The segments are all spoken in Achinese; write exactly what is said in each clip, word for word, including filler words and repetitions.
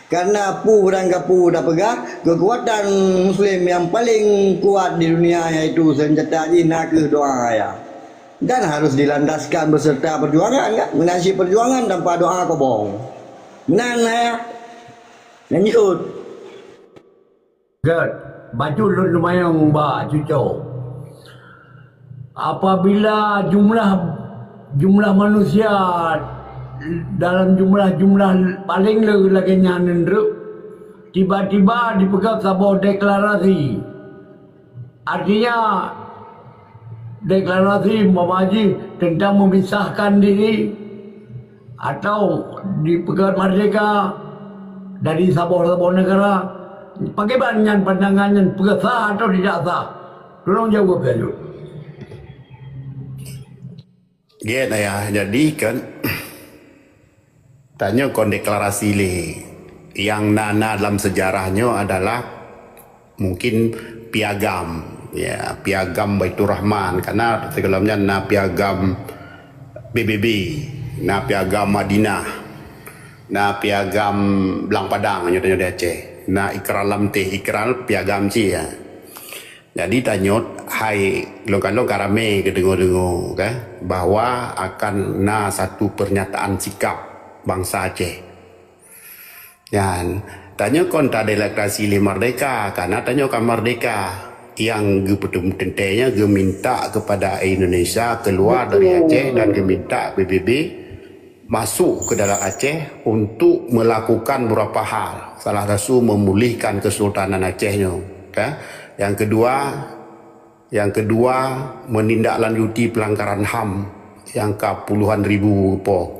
Karena peue barang kapeue tapeugah, keukuatan muslim nyang paleng kuat di dunia, yaitu seunjata jih na kheueh doa raya. Dan harus dilandaskan beserta perjuangan, kan? Meunan cit perjuangan tanpa doa kobong. Meunan, ya. Lanjut. Gét, bacut lôn teumanyong bak cucoe. Apabila jumlah, jumlah manusia dalam jumlah-jumlah paleng le lagée nyan neundreup, tiba-tiba dipeugah saboh deklarasi. Artinya, deklarasi umpama jih tentang memisahkan diri atau dipeugah merdeka dari saboh-saboh negara. Pakriban nyan pandangan nyan, peue sah atau tidak sah? Tolong jawab, ya, Lut. Gét, Ayah. Jadi kan, tanyoe kon deklarasi lé. Nyang na, na dalam sejarah nyoe adalah mungkin piagam, ya, piagam Baiturrahman. Karena sigohlom nyan na piagam P B B, na piagam Madinah, na piagam Blang Padang nyoe, nyoe di Aceh, na Ikrar Lamteh, Ikrar piagam cit, ya. Jadi tanyoe hai lôn kalon ka ramé geudeungoe-deungoe, kan, bahwa akan na satu pernyataan sikap bansa Aceh. Nyan, tanyoe kon tadeklarasi lé merdeka, karena tanyoe ka merdeka. Nyang geupeuteuntée nyan geuminta kepada Indonesia keluar dari Aceh dan geuminta P B B masuk ke dalam Aceh untuk melakukan beberapa hal. Salah satu memulihkan Kesultanan Aceh nyoe, kan? Yang kedua, yang kedua, menindaklanjuti pelanggaran ham yang ka puluhan ribu po.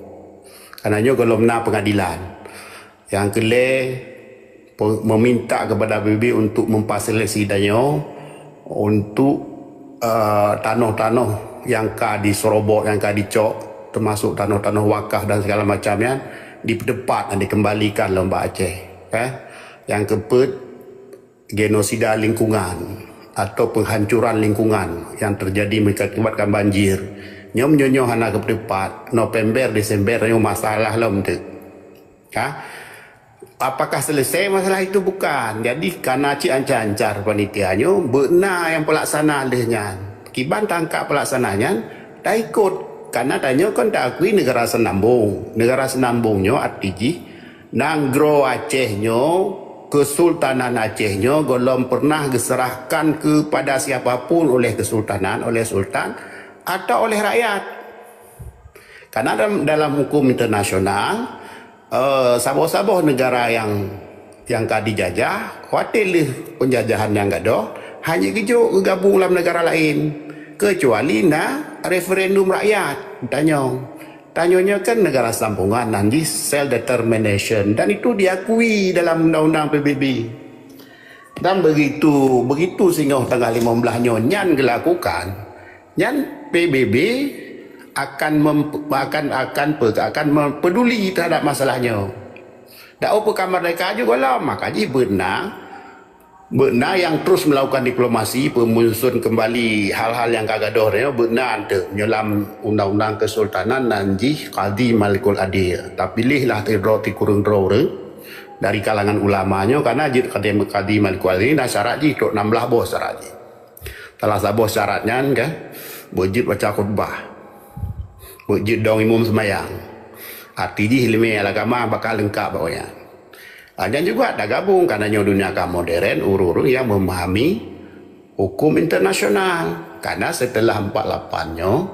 Karena nyoe gohlom na pengadilan. Yang keulhèe, pe-, meminta kepada P B B untuk memfasilitasi tanyoe untuk, eh, tanoh-tanoh yang ka diserobot, yang ka dicok, termasuk tanoh-tanoh wakaf dan segala macam nyan, dipeuteupat dan dikembalikan lom bak Aceh, eh. Yang keupeuet, genosida lingkungan atau penghancuran lingkungan yang terjadi mengakibatkan banjir. Nyoe meunyoe nyoe hana geupeuteupat, November, Desember nyoe masalah lom teuk. Ha? Apakah selesai masalah itu? Bukan. Jadi, kana cit ancar-ancar panitia nyoe, beuna nyang pelaksana lheueh nyan. Kiban tangka pelaksana nyan, taikot. Kana tanyoe kan taakui negara seunambong. Negara seunambong nyoe arti jih, nanggroe Aceh nyoe, Kesultanan Aceh nyoe gohlom pernah geuserahkan kepada siapa pun oleh kesultanan, oleh sultan, atau oleh rakyat. Karena dalam, dalam hukum internasional, eh, saboh-saboh negara nyang, nyang ka dijajah, watée lheueh penjajahan nyang gadôh, hana geujok geugabong lam negara laén, kecuali na referendum rakyat. Tanyoe, tanyoe nyoe kan negara sambungan, nan jih self determination, dan itu diakui dalam undang-undang P B B. Dan begitu, begitu singoh tanggal limong belas nyoe nyan geulakukan, nyan P B B akan mem-, akan, akan pe-, akan mempeduli terhadap masalah nyoe. Dak oh peue ka merdeka ju gohlom, maka jih beuna, beuna nyang terus melakukan diplomasi, peumusun kembali hal-hal nyang ka gadôh nyoe, beuna teuk nyoe lam undang-undang kesultanan nan jih Qadhi Malikul Adil. Tapiléh lah sidroe sikureueng droe ureuëng dari kalangan ulama nyoe, karena jeuet Qadhi, Qadhi Malikul Adil na syarat jih, trok enam belas boh syarat jih. Salah saboh syarat nyan kan, beujeuet baca khutbah, beujeuet dong imum seumayang. Arti jih ileumèe agama bakal leungkap bak nyan. Ah, nyan juga tagabong, karena nyoe dunia ka modern, ureuëng-ureuëng nyang memahami hukum internasional. Karena setelah empat lapan nyoe,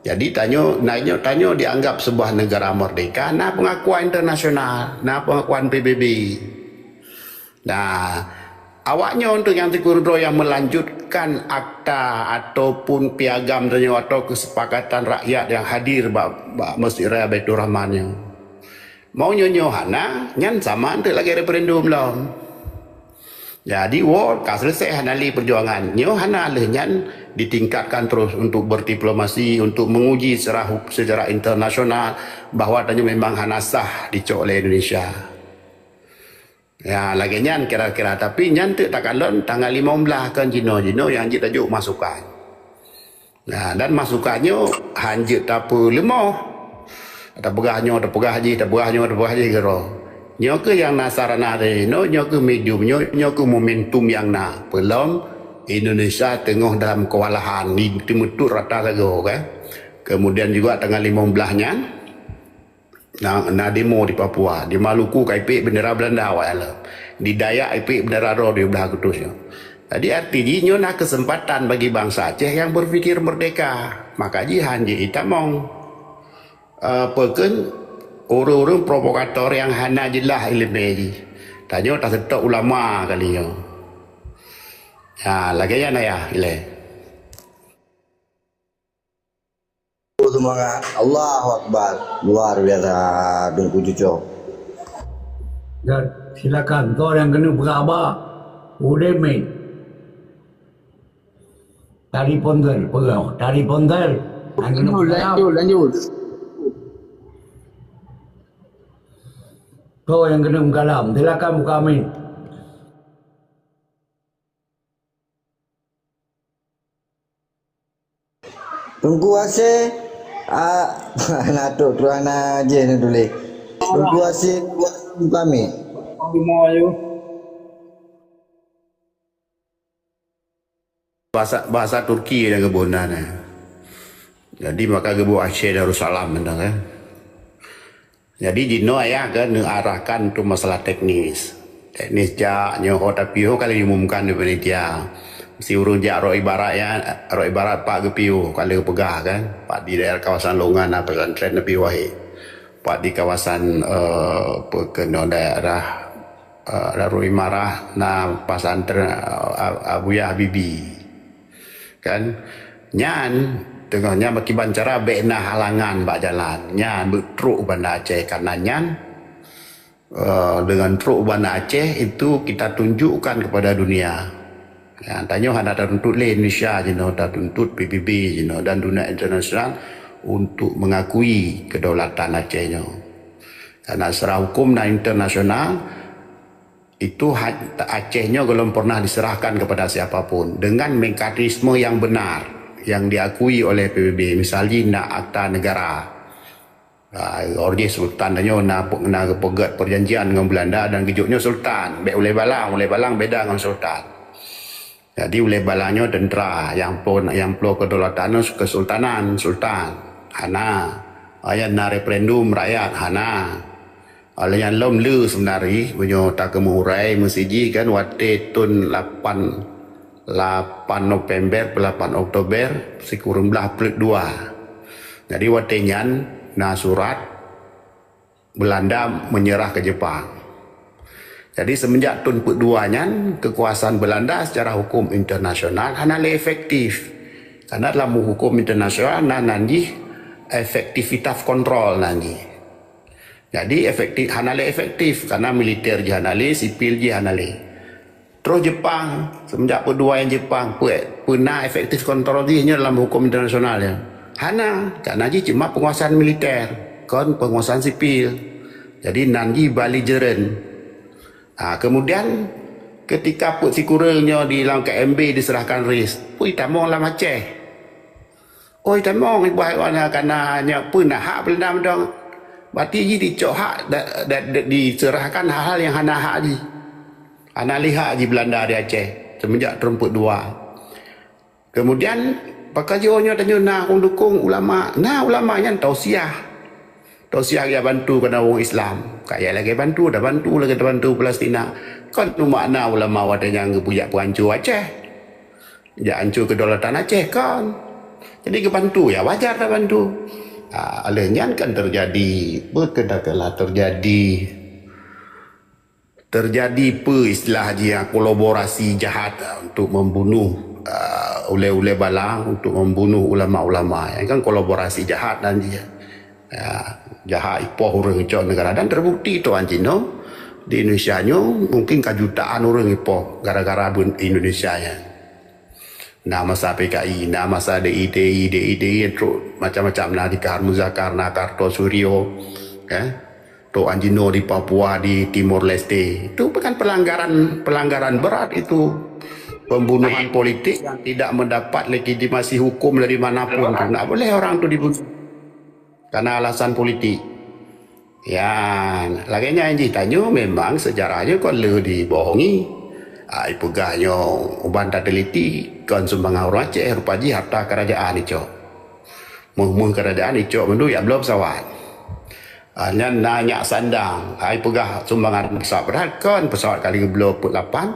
jadi tanyoe, na nyoe, tanyoe dianggap sebuah negara merdeka, na pengakuan internasional, na pengakuan P B B. Nah, awak nyoe untuk nyang sikureueng droe nyang melanjutkan akta ataupun piagam tanyoe atau kesepakatan rakyat nyang hadir bak, bak Masjid Raya Baiturrahman nyoe. Mau nyoe-nyoe hana, nyan sama enteuk lagèe referendum lom. Jadi, woe ka selesai hana lé perjuangan. Nyoe hana lheueh nyan ditingkatkan terus untuk berdiplomasi, untuk menguji secara hu-, secara internasional bahwa tanyoe memang hana sah dicok lé Indonesia. Ya, lagèe nyan kira-kira. Tapi nyan teuk takalon tanggal limong belas kan jinoe-jinoe nyang jeuet tajok masukan. Nah, dan masukan nyoe han jeuet tapeuleumoh. Tapeugah nyoe, tapeugah jih, tapeugah nyoe, tapeugah jih keudroe. Nyoe keuh nyang na sarana tadi, nyoe, nyoe keuh medium, nyoe, nyoe keuh momentum nyang na. Peulom Indonesia teungoh dalam kewalahan, di, di meutuek rata sagoe, kan. Kemudian juga tanggal limong belas nyan, na, na demo di Papua. Di Maluku ka ipék bendera Belanda awak nyan lom. Di Dayak ipék bendera droe di blah keutus nyoe. Jadi arti jih nyoe na kesempatan bagi bansa Aceh yang berpikir merdeka. Maka jih han jitamong. Eh, peue kheun ureuëng-ureuëng provokator nyang hana jeulaih iéleumé jih. Tanyoe taseutôt ulama kali nyoe. Ya, lagée nyan ayah ilée. Oh, semangat. Allahu Akbar. Luar biasa, Teungku Cucok. Dan silakan, kau yang kena berabah, boleh main. Tari ponsel, peugah. Tari ponsel. Lanjut, lanjut, lanjut. Kau yang kena mengkalam, silakan buka mic. Teungku Asé, ah, na trok tuan na jih na tuléh. Teungku Asé, buka mic. Bahasa, bahasa Turki nyang geuboh nan, eh. Jadi, maka geuboh Aceh Darussalam mantong, eh. Jadi, jinoe ayah kan neuarahkan untuk masalah teknis. Teknis jak nyoe ho, tapi ho ka lheueh diumumkan di panitia. Si ureuëng jak rot ibarat ya, rot ibarat pat geupiôh ka lheueh peugah kan, pat di daerah kawasan Longan na pesantren Nabi Wahid. Pat di kawasan, eh, peue keunoe daerah, eh, Darul Imarah na pesantren, eh, Abuya Habibie. Kan? Nyan, teungoh nyan meukiban cara bék na halangan bak jalan. Nyan beutrok Banda Aceh, karena nyan, eh, dengan trok Banda Aceh itu kita tunjukkan kepada dunia. Ya, tanyoe hana tatuntut lé Indonesia jinoe, tatuntut P B B jinoe dan dunia internasional untuk mengakui kedaulatan Aceh nyoe. Karena secara hukum dan internasional, itu ha-, Aceh nyoe belum pernah diserahkan kepada siapapun dengan mekanisme yang benar, yang diakui oleh P B B. Misalnya, na akta negara. Ah, Orjih Sultan tanyoe na, na geupeugét perjanjian ngon Belanda dan geujok nyoe Sultan. Bék ulée balang, ulée balang beda ngon Sultan. Jadi, ulée balang nyoe tentera, nyang plo, nyang plo kedaulatan nyoe kesultanan, sultan. Hana. Ayah na referendum rakyat, hana. Oleh nyan lom le sebenari, meunyoe takeumeuurai meusiji kan watée thon lapan, lapan November, lapan Oktober, sikureueng blaih peuet dua. Jadi watée nyan na surat Belanda menyerah ke Jepang. Jadi semenjak thon peuet dua nyan, kekuasaan Belanda secara hukum internasional hana lé efektif. Karena dalam hukum internasional na nan jih efektivitas kontrol nan jih. Jadi efektif, hana lé efektif karena militer jih hana lé, sipil jih hana lé. Terus Jepang, semenjak peuduai Jepang, peu-, peuna efektif kontrol jih nyoe dalam hukum internasional ya. Hana, karena jih cuma penguasaan militer, kon penguasaan sipil. Jadi nan jih belligerent. Ha, kemudian ketika peuet sikureueng nyoe di lam K M B diserahkan ris, pui tamong lam Aceh. Oi, tamong ibarat wana kana nyak peuna hak Belanda meudong. Berarti jih dicok hak da, da, da, diserahkan hal-hal yang hana hak jih. Hana lé hak jih Belanda di Aceh semenjak thon peuet dua. Kemudian, pakon jiôh nyoe tanyoe na ureuëng dukung ulama. Na ulama nyan tausiah. Tausiah ya bantu keunan ureuëng Islam. Kaya lagée bantu, dah bantu lagée bantu Palestina. Kon makna ulama watée nyang geupujak peuanco Aceh. Jak anco kedaulatan Aceh kan. Jadi geubantu ya wajar tabantu. Ha, oleh nyan kan terjadi, beukeudah telah terjadi, terjadi pe istilah jih, kolaborasi jahat untuk membunuh, uh, ulée-ulée bala, untuk membunuh ulama-ulama. Yang kan kolaborasi jahat dan jih. Ya, jahat ipoh ureuëng cok negara dan terbukti tuan Cino di Indonesia nyoe mungkin ka jutaan ureuëng ipoh gara-gara Indonesia ya. Na masa P K I, na masa D I T I, D I T I trok macam-macam na di Kahar Muzakar, na Karto Suryo, eh, trok Anjino di Papua, di Timor Leste. Itu bukan pelanggaran, pelanggaran berat itu. Pembunuhan politik yang tidak mendapat legitimasi hukum dari manapun. Tidak boleh orang itu dibunuh karena alasan politik. Ya, lagée nyan jih tanyoe memang seujarah nyoe kon le dibohongi. Ai peugah nyoe uban tateliti kon sumbangan ureuëng Aceh, rupa jih harta kerajaan icok. Meuh-meuh kerajaan icok mandum yak bloe pesawat. Ah, nyan na nyak sandang, ai peugah sumbangan pesawat, padahal kon pesawat kali geubloe peuet lapan.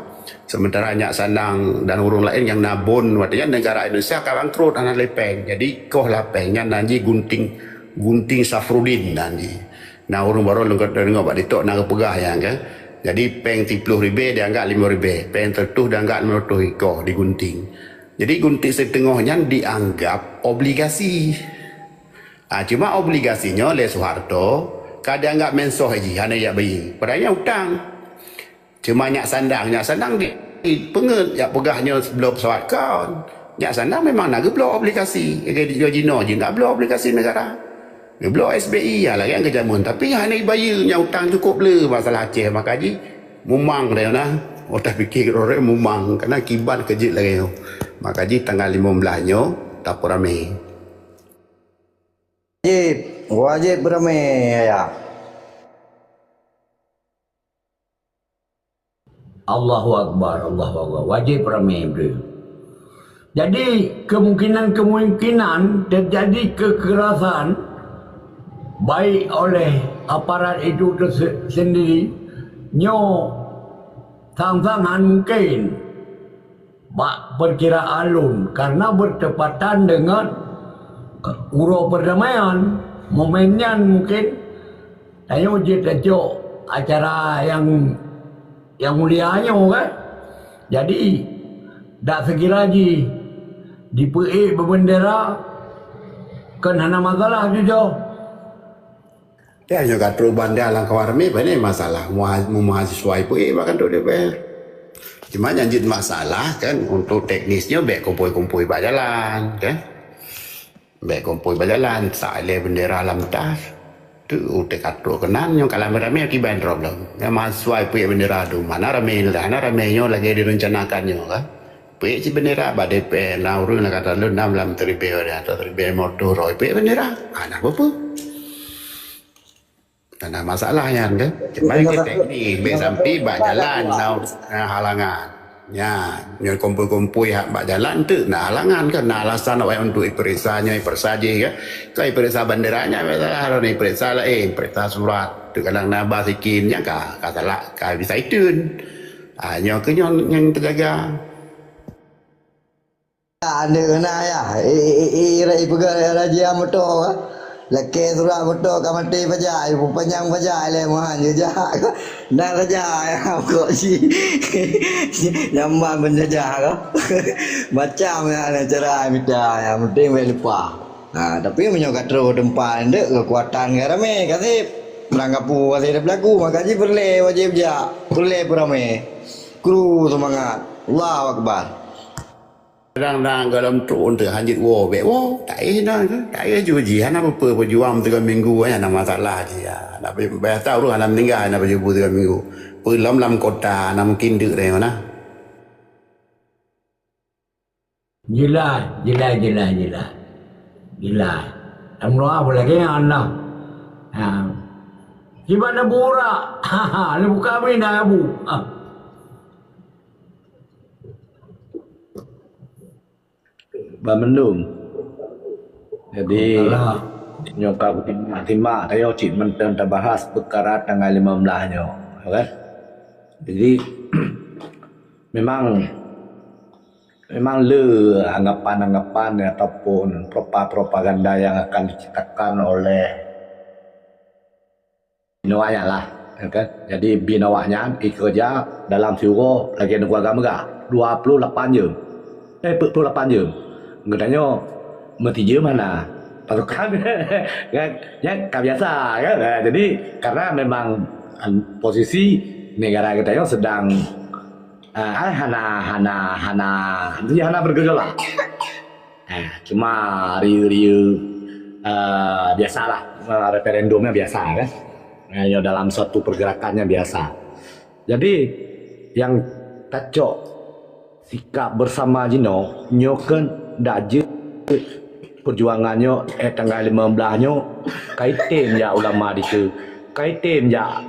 Sementara nyak sandang dan ureuëng laén nyang na bon, watée nyan negara Indonesia ka bangkrut hana lé péng. Jadi koh lapéng nyan nan jih gunting, gunting Safrudin nan jih. Na ureuëng baroe lengkot deungoe bak TikTok na geupeugah nyan kan. Jadi péng siploh ribée dianggap lima ribée, péng seratus dianggap lima ratus ikoh digunting. Jadi gunting siteungoh nyan dianggap obligasi. Ah, cuma obligasi nyoe lé Soeharto ka dianggap mensoh jih hana jak bayeue. Padahal nyan utang. Cuma nyak sandang, nyak sandang di peungeut jak peugah nyoe bloe pesawat kon. Nyak sandang memang na geubloe obligasi. Lagée jinoe jih na bloe obligasi negara. Geubloe S B I ya lagée nyang keujameun, tapi hana bayeue, nyan utang cukup le masalah Aceh maka jih mumang deh na. Oh tapike keudroe mumang karena kiban keujeuet lagée nyoe. Maka jih tanggal lima belas nyoe tapeuramé. Wajib, wajib beramé ya. Allahu Akbar, Allahu Akbar. Wajib ramé bro. Jadi kemungkinan-kemungkinan terjadi kekerasan baik oleh aparat itu terse- sendiri nyoe sang-sang han mungkin. Bak peukiraan lôn, karena bertepatan dengan uroe perdamaian, momen nyan mungkin tanyoe jeuet tacok acara nyang, nyang mulia nyoe kan. Jadi dak sekira jih dipeuék beubendera kan hana masalah jujoe. Teuh nyoe ka trok banda lam kawan ramé, pane masalah muha- mahasiswa ipeuék bak kantor D P R. Cuma nyang jeuet masalah kan untuk teknisnya bèk kumpôi-kumpôi bak jalan kan. Bèk kumpôi bak jalan, sa ilèe bendera lam tas. Tu utai ka trok keunan nyoe ka ramé-ramé akibat problem. Nyang mahasiswa ipeuék bendera tu mana ramé dah, hana ramé nyoe lagèe direncanakan nyoe kan. Peuék cit bendera bak D P R na ureueng na kata lôn nam lam teribèe dah, atau teribèe motor roi peuék bendera. Hana peue-peue. Hana masalah nyan kan. Cuma ke teknik bèk sampai bak jalan na, na halangan. Nya, nyoe kumpul-kumpul hak bak jalan tu na halangan kan, na alasan awak untuk iperiksa nyoe iperiksa jih kan. Kau iperiksa bendera nya masalah, iperiksa lain, iperiksa surat. Tu kadang na bah sikin nya ka, ka salah, ka bisa itun. Ah, nyoe ke nyoe nyang terjaga. Aneuk na ya, i, i, i, i, i peugah raja moto, lakèe surat moto ka maté pajak, i panyang pajak lé mohan jejak. Na raja ya kok si nyaman menjajah ka. Macam ya cara mita ya, penting bèk lupa. Nah, tapi meunyoe ka trok teumpat ndek kekuatan ka ramé kasép. Meurang kapu kasép belagu maka ji peureulèe wajéb jak, peureulèe peuramé. Kru seumangat. Allahu Akbar. Kadang-kadang gohlom trok teuh hanjeuet woe bèk woe, taéh na, taéh ju jih hana peue-peue peujuang tiga minggu hana masalah jih. Hana biasa ureueng hana meuninggai hana peujubu tiga minggu. Peulom lam kota hana mungkin deuk deh mana. Jeulaih, jeulaih, jeulaih, jeulaih. Jeulaih. Lam luwa pun lagèe nyan nah. Ha. Kiban na burak. Ha, ha, le buka amin dah abu. Ha. Ban mandum. Jadi, nyoe ka kutimbang-timbang, tanyoe cit mantong tabahas peukara tanggai lima belas nyoe, ya kan? Jadi, memang, memang le anggapan-anggapan ataupun propa-, propaganda yang akan diciptakan oleh bin awaknyan lah, ya kan? Jadi bin awaknyan ikeureuja dalam siuroe lagèe nanggroe agam meuga, dua puluh lapan jeuem. Eh, peuet puluh lapan jeuem. Geutanyoe meuti jeuem hana. Pasukan kan, nyan ka biasa kan. Nah, jadi karena memang, em, posisi negara geutanyoe sedang, eh, hana, hana, hana, hana bergejolak. Eh, cuma rieu-rieu, eh, biasalah, eh, referendumnya biasa kan. Eh, ya dalam suatu pergerakannya biasa. Jadi yang tacok sikap bersama jinoe nyoe kan dak jeuet perjuangan nyoe, eh, tanggai lima belas nyoe kaitem ya ulama dikeue. Ka item jak,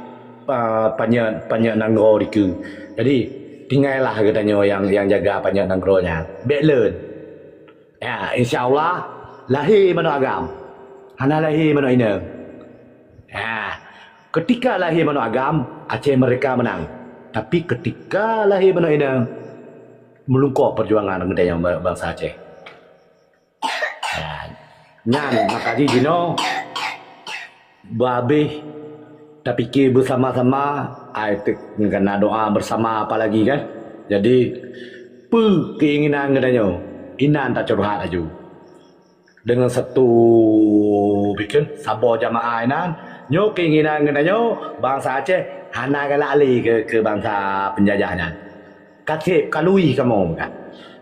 uh, panyöt, panyöt nanggroe dikeue. Jadi, tinggai lah geutanyoe nyang, nyang jaga panyöt nanggroe nyan. Bèk lôn. Ya, insya Allah, lahé manok agam. Hana lahé manok inong. Ya, ketika lahé manok agam, Aceh merdeka menang. Tapi ketika lahé manok inong, meulungkok perjuangan geutanyoe bansa Aceh. Ya, nyan maka jih jinoe beuhabéh tapike beusama-sama, ai teuk keunan doa beusama apalagi kan. Jadi, peue keinginan geutanyoe, inan tacurhat laju. Deungon satu bikin saboh jamaah inan, nyoe keinginan geutanyoe bansa Aceh hana galak lé keu, keu bansa penjajah nyan. Ka sép, ka lui kamoe kan.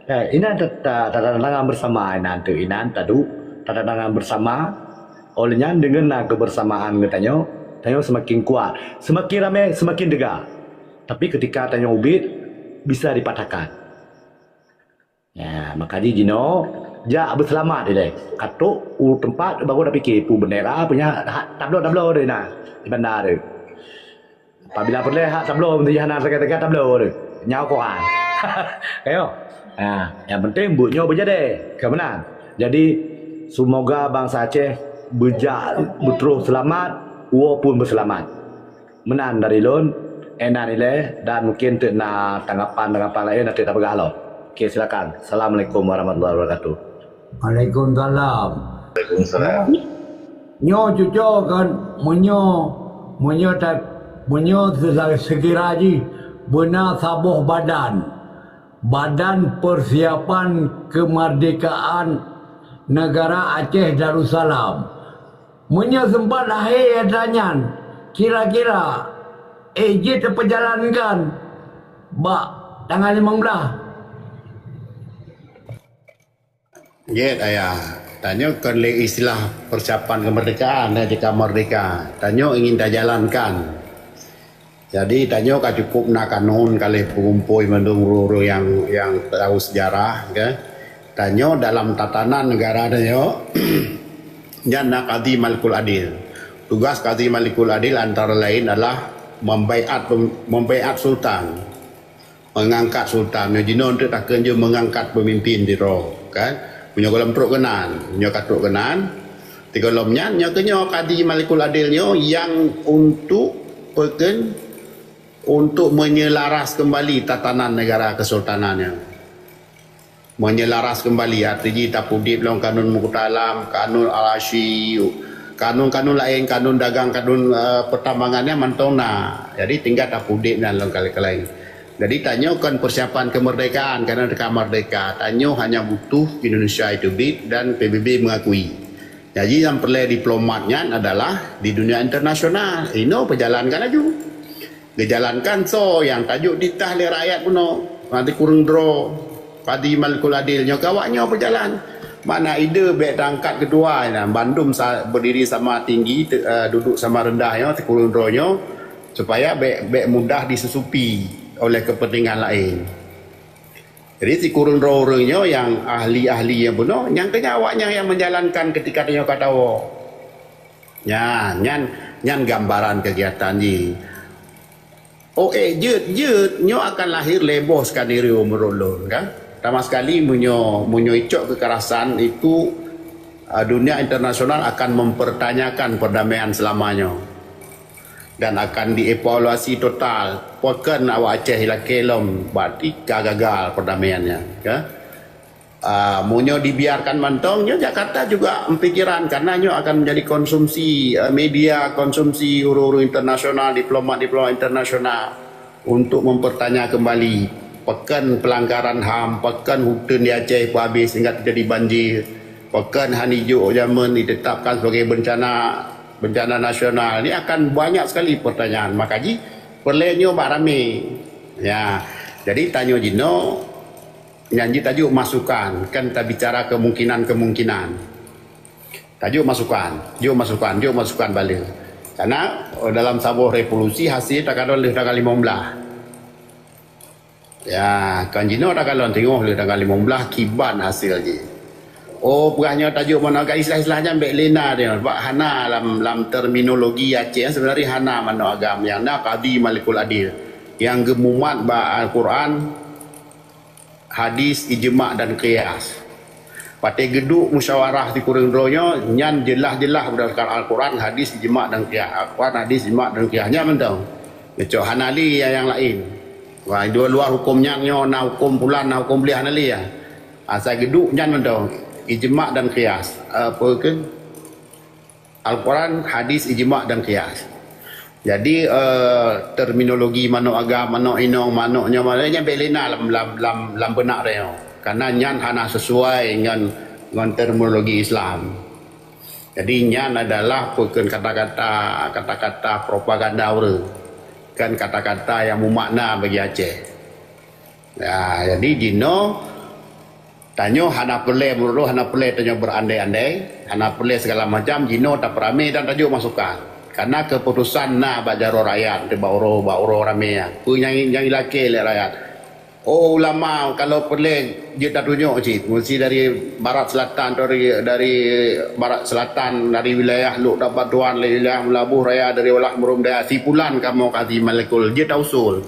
Eh, inan ta-, ta-, tatantangan beusama inan teuk inan taduek, tatantangan beusama. Óh lheueh nyan deungon na keubeursamaan geutanyoe, tanyoe seumaken kuat, seumaken ramé, seumaken teuga. Tapi keutika tanyoe ubit, bisa dipatahkan. Ya, maka jih jinoe jak beuseulamat ilée. Ka trok u teumpat baru tapike peue beundera, peue nyan, ha, tabloe-tabloe deh na, di banda deh. Apabila peureulée hak tabloe, meunyoe hana teuka-teuka tabloe deh. Nyoe Quran. Ayo. Ha, nyang penting buet nyoe beujadée. Ka meunan. Jadi, semoga bansa Aceh beujak beutroh seulamat, uroe pun beuseulamat. Meunan dari lôn, inan ilée, dan mungkin teuk na tanggapan-tanggapan laén ateueh tapeugah lom. Oke, silakan. Assalamualaikum warahmatullahi wabarakatuh. Waalaikumsalam. Waalaikumsalam. Nyoe cuco kan, meunyoe, meunyoe ta-, meunyoe se-, sekira jih beuna saboh badan, Badan Persiapan Kemerdekaan Negara Aceh Darussalam. Meunyoe seumpat lahé atra nyan, kira-kira, eh, jeuet teupeujalankan bak tanggal limong blaih. Jeuet, Ayah. Tanyoe kon lé istilah persiapan kemerdekaan, ya, jika merdeka. Tanyoe ingin tajalankan. Jadi, tanyoe ka cukup na kanun ka lheueh peugumpôi mandum ureuëng-ureuëng nyang, nyang tahu sejarah, ke. Tanyoe dalam tatanan negara tanyoe, nyan na Kadhi Malikul Adil. Tugas Kadhi Malikul Adil antara lain adalah membaiat pem-, membaiat sultan. Meungangkat sultan, nyoe jinoe teuk takheun jeuet meungangkat peumimpin sidroe, kan? Meunyoe gohlom trok keunan, meunyoe ka trok keunan, sigohlom nyan, nyoe keunyoe Kadhi Malikul Adil nyoe nyang untuk peukheun, untuk meunyeularas keumbali tatanan negara keusultanan nyan. Meunyeularas keumbali, arti jih tapeudeb lom kanun Muktalam, kanun Al-Asyi, kanun-kanun laén, kanun dagang, kanun, eh, peutambangan nyan mantong na. Jadi, tinggai tapeudeb nyan lom kali-kali. Jadi, tanyoe kon persiapan kemerdekaan, karena teuka merdeka. Tanyoe hanya butuh Indonesia itu bit dan P B B mengakui. Jadi, nyang peureulée diplomat nyan adalah di dunia internasional. Inoe peujalankan laju. Geujalankan soe nyang tajok titah lé rakyat bunoe. Nanti kureueng droe. Kadhi Malikul Adil nyoe ka awak nyoe peujalan. Mana ide bék teuangkat keudua nyan, bandum sa-, berdiri sama tinggi, te-, eh, duduk sama rendah nyoe, sikureueng droe nyoe, supaya bék, bék mudah disusupi oleh kepentingan laén. Jadi, sikureueng droe ureuëng nyoe nyang ahli-ahli nyang bunoe, nyang keunyan awak nyang, nyang menjalankan ketika tanyoe ka tawoe. Nyan, nyan, nyan gambaran kegiatan jih. Oh, eh, jeuet, jeuet, nyoe akan lahir lé boh skenario menurut lôn, kan? Sama sekali meunyoe, meunyoe icok kekerasan itu, ah, dunia internasional akan mempertanyakan perdamaian selama nyoe. Dan akan dievaluasi total. Pakon awak Aceh ilakée lom, berarti ka gagal perdamaian nyan, kan? Ah, meunyoe dibiarkan mantong, nyoe Jakarta juga meupikiran, karena nyoe akan menjadi konsumsi, eh, media konsumsi ureuëng-ureuëng internasional, diplomat-diplomat internasional untuk mempertanya kembali, pakon pelanggaran ham, pakon huteun di Aceh peuhabéh sehingga terjadi banjir, pakon han ijok jamén ditetapkan sebagai bencana, bencana nasional. Ini akan banyak sekali pertanyaan. Maka jih, peureulée nyoe bak ramé. Ya, jadi tanyoe jinoe, nyan jih tajok masukan, kan tabicara kemungkinan-kemungkinan. Tajok masukan, jok masukan, jok masukan bale. Karena, eh, dalam saboh revolusi hasil takalon lheueh tanggal limong blaih. Ya, kan jinoe takalon teungoh lheueh tanggal limong blaih kiban hasil jih. Oh, peugah nyoe tajok manok agam, istilah-istilah nyan bèk lé na teuh. Sebab hana lam, lam terminologi Aceh, sebenarnya hana manok agam nyang na Qadhi Malikul Adil nyang geumumat bak Al-Quran, hadis, ijma' dan qiyas. Watèe geuduek musyawarah sikureueng droe nyoe, nyan jeulaih-jeulaih berdasarkan Al-Quran, hadis, ijma' dan qiyas. Al-Quran, hadis, ijma' dan qiyas. Nyan mantong. Geucok hana lé nyang, nyang laén. Wah, di luar huköm nyan nyoe, na huköm pulan, na huköm beuliah, hana lé. Asai geuduek nyan mantong. Ijma' dan qiyas. Apa ke? Al-Quran, hadis, ijma' dan qiyas. Jadi, eh, terminologi manok agam, manok inong, manok nyoe, manok nyan bèk lé na lam, lam, lam, lam beunak droe nyoe. Karena nyan hana sesuai ngon, ngon terminologi Islam. Jadi, nyan adalah peukön kata-kata, kata-kata propaganda ureueng. Kan kata-kata nyang mumakna bagi Aceh. Ya, jadi jinoe tanyoe hana peureulèe, meunurot hana peureulèe tanyoe berandai-andai, hana peureulèe segala macam, jinoe tapeuramè dan tajok masukan. Karena keputusan na bak jaroe rakyat, bak uroe, bak uroe ramè nyan. Peue nyang, nyang ilakèe lé rakyat. Oh, ulama, kalau peureulèe jeuet tatunyok cit, mesti dari barat selatan, dari, dari barat selatan, dari wilayah Lhokseumawe, dari wilayah Meulaboh Raya, dari wilayah Meureumbèe, si pulan kamoe Qadhi Malikul, jeuet tausul.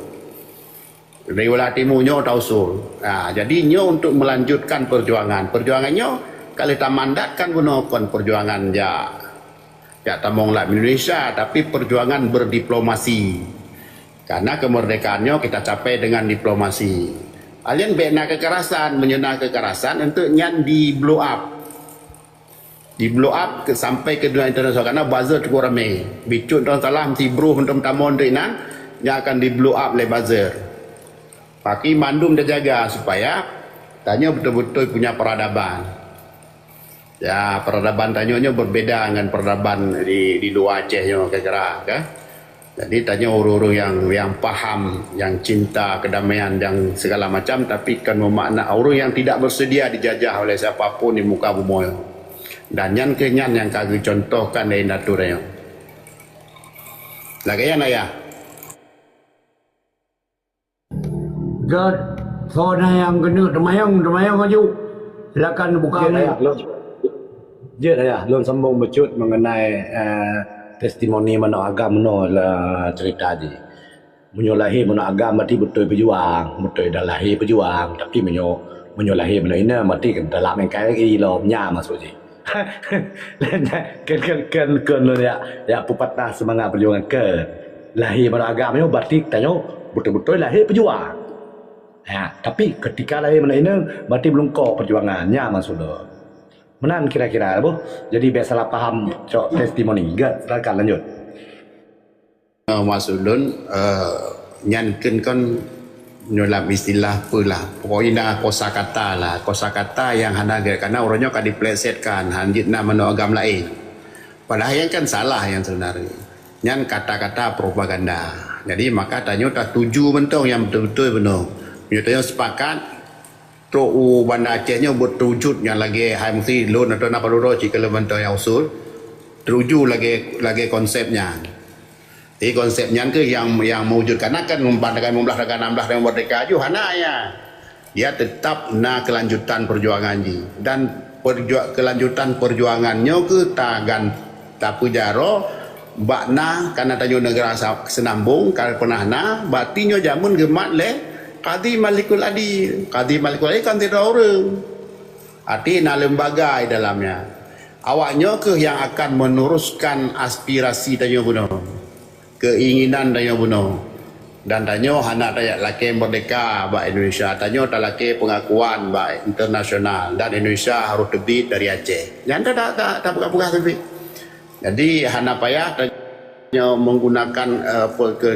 Dari wilayah timu nyoe tausul. Ha, jadi nyoe untuk melanjutkan perjuangan. Perjuangan nyoe ka lheueh tamandatkan bunoe kon perjuangan jak, jak tamong lam Indonesia, tapi perjuangan berdiplomasi. Karena kemerdekaan nyoe kita capai dengan diplomasi. Alèh bèk na kekerasan, meunyoe na kekerasan, enteuk nyan di blow up. Di blow up ke, sampai ke dunia internasional, karena buzzer cukup ramè. Bacut droe salah, meusti broh mantong tamong di nan, nyan akan di blow up lé buzzer. Tapi mandum tajaga supaya tanyoe beutôi-beutôi punya peradaban. Ya, peradaban tanyoe nyoe berbeda dengan peradaban di, di luar Aceh nyoe, kira-kira, kan? Jadi, tanyoe ureueng-ureueng nyang, nyang paham, nyang cinta kedamaian dan segala macam, tapi kon meumakna ureueng nyang tidak bersedia dijajah oleh siapa pun di muka bumoe. Dan nyan keuh nyan nyang ka geucontohkan lé indatu tanyoe. Lagèe nyan, Ayah. Gèt, soe na nyang keuneuk teumayong, teumayong aju. Silakan buka mic. Jeuet, Ayah, lôn, jeuet, Ayah, lôn sambông bacut mengenai, eh, testimoni manok agam meunoe la cerita jih. Meunyoe lahé manok agam berarti beutôi peujuang, beutôi dah lahé peujuang. Tapi meunyoe, meunyoe lahé manok inong berarti dalam N K R I lom, nyan maksud jih. Kan, kan, kan, kan lôn jak, jak peupatah seumangat peujuangan, kan. Lahé manok agam nyoe berarti tanyoe beutôi-beutôi lahé peujuang. Ha, tapi ketika lahé manok inong, berarti meulungkok peujuangan. Nyan maksud lôn. Meunan kira-kira, boh. Jadi, biasalah paham cok testimoni. Gèt, silakan lanjut. Eh, maksud lôn, eh, nyan kheun kon nyoe lam istilah peue lah. Pokoknya na kosa kata lah. Kosa kata nyang hana gèt, karena uroe nyoe ka diplesetkan, hanjeuet na manok agam laén. Padahai nyan kan salah nyan sebenarnya. Nyan kata-kata propaganda. Jadi, maka tanyoe tatuju mantong nyang beutôi-beutôi bunoe. Meunyoe tanyoe sepakat, trok u Banda Aceh nyoe beuteujut nyang lagèe hai meusi lôn atau na padum droe cit keu lôn mantong nyang usul. Teuju lagèe, lagèe konsep nyan. Jadi konsep nyan keuh nyang, nyang mewujudkan akan ban tagai limong blaih, tagai nam blaih dan merdeka ju hana ya. Dia tetap na kelanjutan perjuangan jih. Dan perjua-, kelanjutan perjuangan nyoe keuh tagan tapeujaroe bak na, karena tanyoe negara sa-, seunambong, ka pernah na, berarti nyoe jameun geumat lé Qadhi Malikul Adil. Qadhi Malikul Adil kan sidroe ureueng. Arti na lembaga di dalamnya. Awak nyoe keuh nyang akan meneruskan aspirasi tanyoe bunoe, keinginan tanyoe bunoe. Dan tanyoe hana tajak lakèe merdeka bak Indonesia. Tanyoe talakèe pengakuan bak internasional dan Indonesia harus teubiet dari Aceh. Nyan ta, ta, ta, tapeugah-peugah teubiet. Jadi hana payah tanyoe menggunakan, eh, apa ke,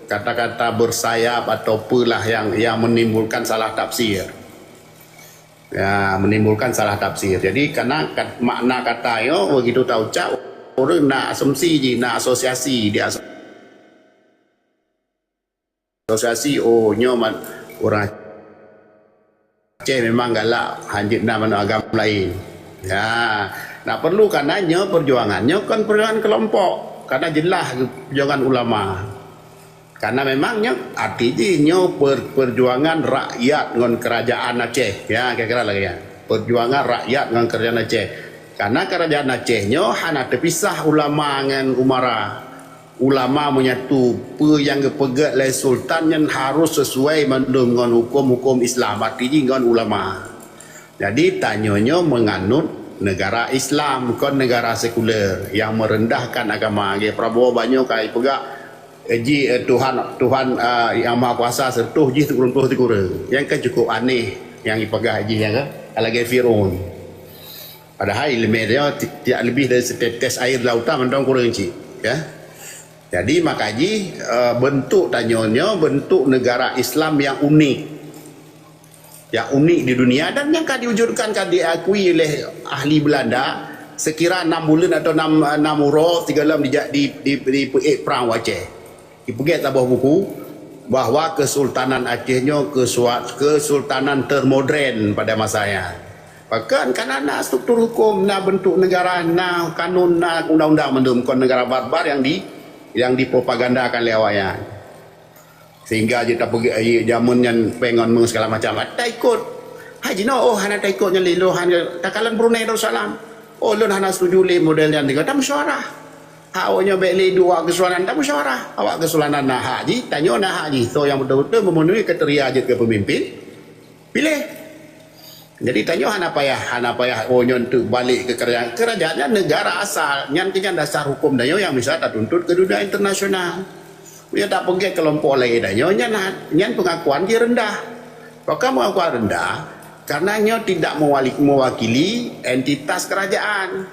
kata-kata bersayap atau peue lah yang, yang menimbulkan salah tafsir. Ya, menimbulkan salah tafsir. Jadi, karena kat-, makna kata nyoe begitu taucap, ureueng na asumsi jih, na asosiasi, di as-, asosiasi, oh, nyoe man-, ureueng Aceh memang galak, hanjeuet na manok agam laén. Ya, nak perlu karena nyoe perjuangan, nyoe kon perjuangan kelompok. Karena jeulaih perjuangan ulama. Karena memang nyoe arti jih nyoe per-, perjuangan rakyat ngon kerajaan Aceh. Ya, kira-kira lagèe nyan. Peujuangan rakyat ngon kerajaan Aceh. Karena kerajaan Aceh nyoe hana teupisah ulama ngon umara. Ulama menyatu, peue nyang geupeugét lé sultan nyan harus sesuai mandum ngon huköm-huköm Islam, arti jih ngon ulama. Jadi, tanyoe nyoe meunganut negara Islam, kon negara sekuler yang merendahkan agama. Lagèe Prabowo banyoe ka ipeugah, eh, ji, eh, Tuhan, Tuhan, eh, Yang Maha Kuasa seureutôh jih sikureueng ploh sikureueng. Nyang ka cukup aneh nyang ipeugah jih nyan ka, lagèe Fir'aun. Padahai ileumèe nyoe ti-, tidak lebih dari setetes air di lautan mantong kureueng cit, ya. Jadi, maka jih, eh, bentuk tanyoe nyoe bentuk negara Islam yang unik. Yang unik di dunia dan yang ka diwujudkan, ka diakui oleh ahli Belanda sekira enam buleuen atau enam, enam uroe sigohlom dija-, di, di, dipeuék prang u Aceh. Dipeugét saboh buku bahwa Kesultanan Aceh nyoe kesua-, kesultanan termodern pada masa nyan. Pakon, karena na struktur hukum, na bentuk negara, na kanun, na undang-undang mandum, kon negara barbar yang di-, yang dipropagandakan lé awaknyan. Sehingga jeuet tapeugah, eh, jameun nyan péng ngon meuh segala macam. Taikot. Hai jinoe, oh, hana taikot nyan lé lôn, hana takalon Brunei Darussalam. Oh, lôn hana setuju lé model nyan, tinggai tamusyawarah. Hak awak nyoe bèk lé duek awak Kesultanan, tamusyawarah. Awak Kesultanan na hak jih, tanyoe na hak jih. Soe nyang beutôi-beutôi memenuhi kriteria jeuet keu peumimpin, piléh. Jadi tanyoe hana payah, hana payah, oh, nyoe teuk balek keu kerajaan. Kerajaan nyan negara asal. Nyan keuh nyan dasar hukum tanyoe nyang bisa tatuntut keu dunia internasional. Meunyoe tapeugét keulompok laén tanyoe, nyan, nyan pengakuan jih rendah. Pakon pengakuan rendah? Karena nyoe tidak mewali-, mewakili entitas kerajaan.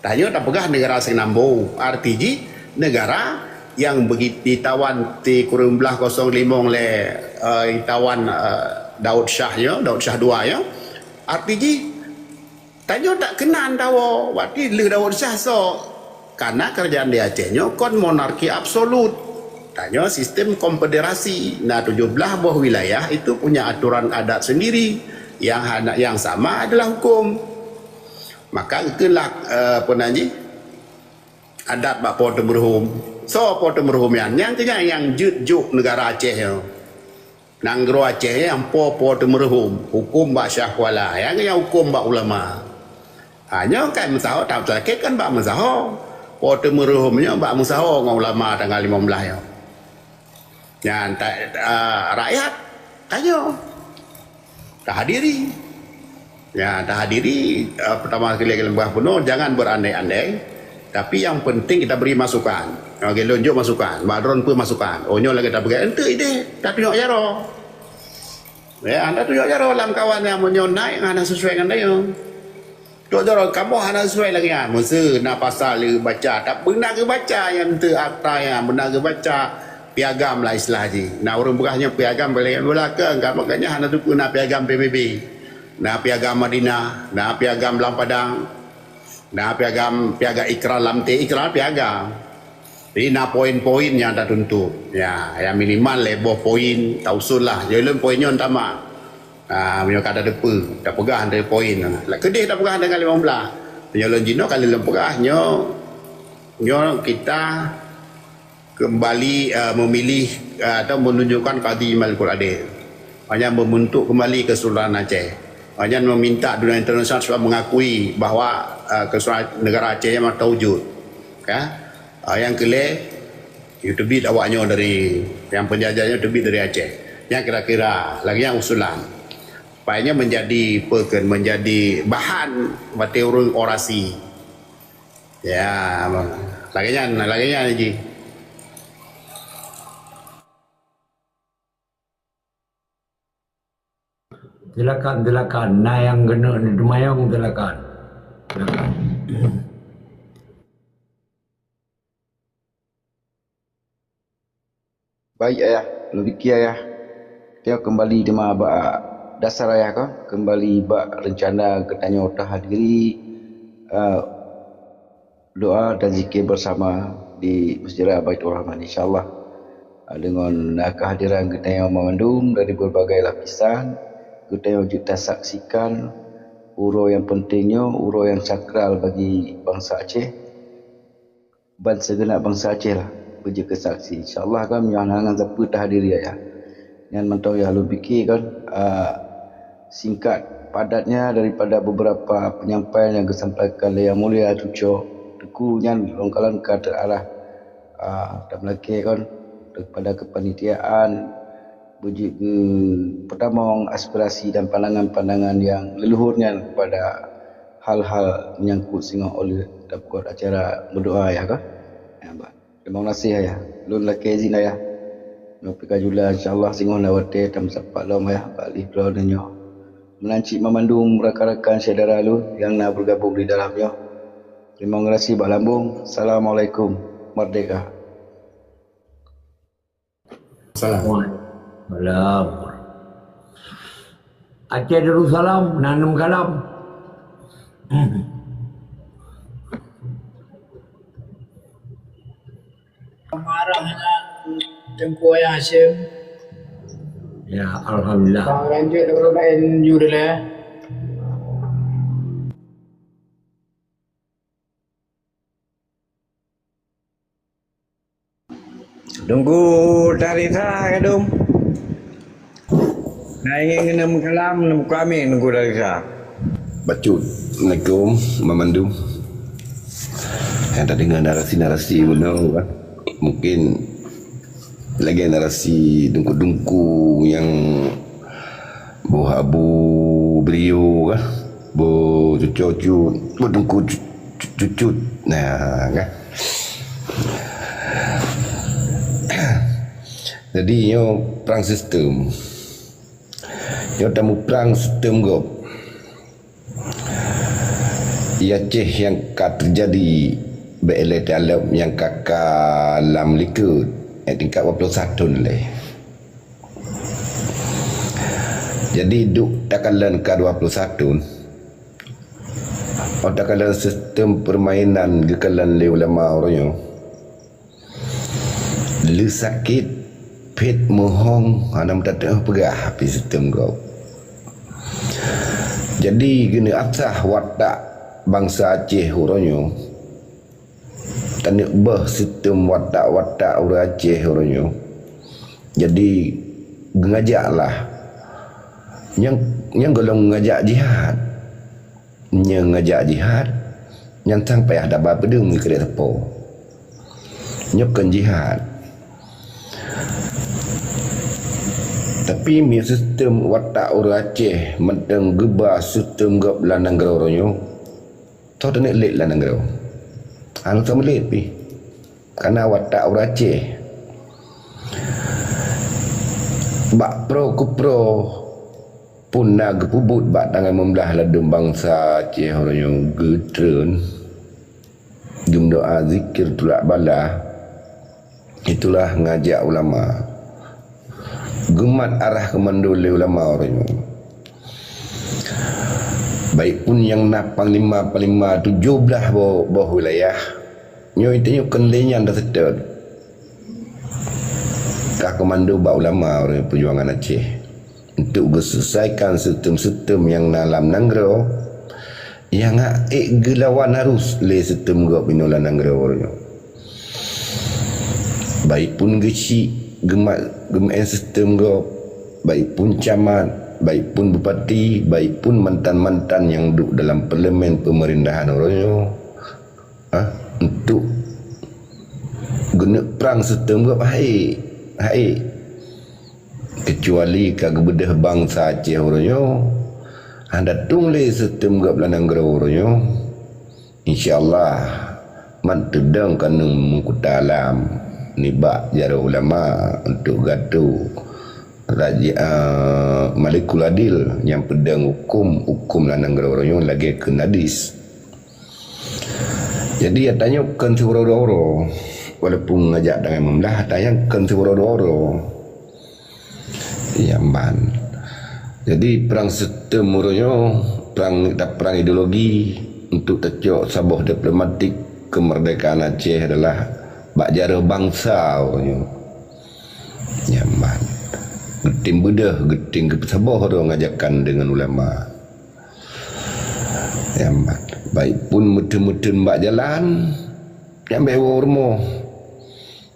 Tanyoe tapeugah negara Seunambo, arti jih negara nyang beugi-, ditawan sikureueng blaih kosong limong lé, eh, ditawan, eh, Daud Shah nyoe, Daud Shah dua nyoe. Arti jih, tanyoe tak keunan tawoe, berarti lheueh Daud Shah soe? Karena kerajaan di Aceh nyoe kon monarki absolut. Tanyoe sistem konfederasi, na tujoh blaih boh wilayah itu punya aturan adat sendiri, yang hana, yang sama adalah hukum. Maka geukheun lah, eh, peue nan jih, adat bak Po Teumeureuhôm. Soe Po Teumeureuhôm nyan? Nyan keuh nyan nyang jeuet jok negara Aceh nyoe. Nanggroe Aceh nyan Po, Po Teumeureuhôm. Huköm bak Syiah Kuala. Nyan keuh nyan huköm bak ulama. Ha, nyoe kan meusaho, tapeusakét kan bak meusaho. Po Teumeureuhôm nyoe bak meusaho ngon ulama tanggai limong blaih nyoe. Nyan ta-, a, rakyat tanyoe, tahadiri. Ya, tahadiri, a, pertama sekali lé Keuleueng Peugah Bunoe, jangan berandai-andai. Tapi yang penting kita beri masukan. Oke, lôn jok masukan. Bak droen peue masukan? Oh, nyoe lagèe tapeugah, enteuk idéh, tatunyok jaroe. Ya, anda tunyok jaroe lam kawan nyang meunyoe naik hana sesuai ngon tanyoe. Tok jaroe kamoe hana sesuai lagèe nyan. Meuseu na pasal geubaca, tapi beuna geubaca nyang teu akta nyan, beuna geubaca piagam lah istilah jih. Na ureueng peugah nyoe piagam, bak lagèe nyan, makanya hana teupeue na piagam P B B. Na piagam Madinah, na piagam Lam Padang, na piagam, piagam Ikrar Lamte, Ikrar piagam. Jadi na poin-poin nyang tatuntut. Ya, nyang minimal lhèe boh poin, tausun lah. Jadi lôn poin nyoe tamat. Ah, meunyoe ka tateupeue, tapeugah dari poin. Lah keudéh tapeugah dengan limong blaih. Meunyoe lôn jinoe kali lôn peugah, nyoe, nyoe kita kembali, ah, memilih, ah, atau menunjukkan Kadi Malikul Adil. Hanya membentuk kembali Kesultanan Aceh. Hanya meminta dunia internasional supaya mengakui bahwa, ah, Kesultanan negara Aceh yang memang terwujud. Ya. Ah, yang keulhèe, Nyoe teubiet awak nyoe dari, nyang peunjajah nyoe teubiet dari Aceh. Nyan kira-kira lagèe nyan usulan. Supaya nyoe menjadi peue kheun, menjadi bahan watèe ureueng orasi. Ya, lagèe nyan, lagèe nyan jih. Silakan, silakan. Na nyang keuneuk neuteumayong, silakan. Silakan. Baik, Ayah. Lôn pike, Ayah. Tanyoe keumbali teuma bak dasar, Ayah, ka? Keumbali bak reuncana geutanyoe tahadiri, eh, doa dan zikir bersama di Masjid Raya Baiturrahman, insya Allah. Ah, deungon, ah, kehadiran geutanyoe mandum dari berbagai lapisan, geutanyoe jeuet tasaksikan uroe nyang penting nyoe, uroe nyang sakral bagi bansa Aceh ban sigeunap bansa Aceh lah beujeuet keu saksi. Insya Allah kan, nyoe hana ngon sapeue tahadiri, Ayah. Nyan mantong nyang lôn pike kan, ah, singkat Padatnya daripada beberapa penyampaian yang disampaikan oleh Yang Mulia Cuco, Teungku nyan lôn kalon ka teuarah, ah, tameulakée kon daripada kepanitiaan, beujeuet geupeutamong aspirasi dan pandangan-pandangan nyang leuluhur nyan kepada hal-hal menyangkut singoh ulée tapeugot acara meudoa, ya kah? Ya, bah. Teurimong gaséh, Ayah. Lôn lakée izin, Ayah. Nyoe pih ka jula, insya Allah singoh na watée tameusapat lom, Ayah, bak lheueh droeneuh nyoe. Meunan cit banmandum rakan-rakan syedara lôn nyang na beugabong di dalam nyoe. Teurimong gaséh bak lambông. Assalamualaikum. Merdeka! Salam. Salam. Aceh Darussalam, Nanem Kalam. Marah na Teungku Ayah Hasyim. Ya, alhamdulillah. Bang Ranjit Ibrahim Judileh. Teungku Tarisa ka dum. Na ingin keuneuk meukalam, neumeukalam Teungku Tarisa. Bacut. Assalamualaikum, Mamandum. Nyang tadeungoe narasi-narasi bunoe, kan? Mungkin lagée narasi dungku-dungku nyang boh Abu Brio kah? Boh Cuco Cut, boh Teungku Cu-, Cu-, Cucut. Nah, kan? Jadi, nyoe prang sistem. Nyoe tamuprang sistem gob. Di Aceh nyang ka teujadi bak ilée teualeueb nyang ka ka lam likot, eh, tingkat dua puluh satu lé. Jadi, duek takalon ka dua puluh satu, oh, takalon sistem permainan geukalon lé ulama uroe nyoe. Le sakét phét meuhong hana meutateuh peugah pih sistem gob. Jadi, geuneuk asah watak bansa Aceh uroe nyoe. Taneuk beuh sistem watak-watak ureuëng Aceh uroe nyoe. Jadi, geungajaklah. Nyang, nyang golom ngajak jihad. Nyoe ngajak jihad, nyan sang payah daba peudeueng keu sapo. Nyoe kon jihad. Tapi, meunyoe sistem watak ureuëng Aceh mantong geuba sistem gob lam nanggroe uroe nyoe, toh taneuk lét lam nanggroe. Hana tameulet pih. Kana watak ureuëng Aceh. Bak pro keu pro pun na geupeubuet bak tangai meublah ladôm bansa Aceh uroe nyoe geutreun. Geumeudoá zikir tulak bala, itulah ngajak ulama. Geumat arah keumando lé ulama uroe nyoe. Baik pun nyang na panglima-panglima tujoh blaih boh, boh wilayah, nyoe tanyoe kon lé nyan taseutôt. Ka keumando bak ulama ureuëng peujuangan Aceh untuk geuselesaikan sistem-sistem nyang na lam nanggroe nyang hak ék geulawan arus lé sistem gob inoe lam nanggroe uroe nyoe. Baik pun geuchik geumat geumeuén sistem gob, baik pun camat, baik pun bupati, baik pun mantan-mantan nyang duek dalam parlemen peumeurintahan uroe nyoe, ah, untuk geuneuk prang sistem gob hai, hai. Keucuali ka geubeudôh bansa Aceh uroe nyoe, hana tueng lé sistem gob lam nanggroe uroe nyoe. Insya Allah, mat teudong keuneuk meukuta lam nibak jaroe ulama untuk gatu raja, eh, Malikul Adil nyang peudong huköm, huköm lam nanggroe uroe nyoe lagée keu nadis. Jadi, ata nyoe kon siuroe dua uroe. Walaupun ngajak tangai meublah, ata nyan kon siuroe dua uroe. Iya, ban. Jadi, perang sistem uroe nyoe, perang, perang ideologi untuk tacok saboh diplomatik kemerdekaan Aceh adalah bak jaroe bansa uroe nyoe. Iya, ban. Geutem beudôh, geutem geupeusaboh droe ngajakan deungon ulama. Nyang baik pun meuteun-meuteun bak jalan, nyang bak woe rumoh.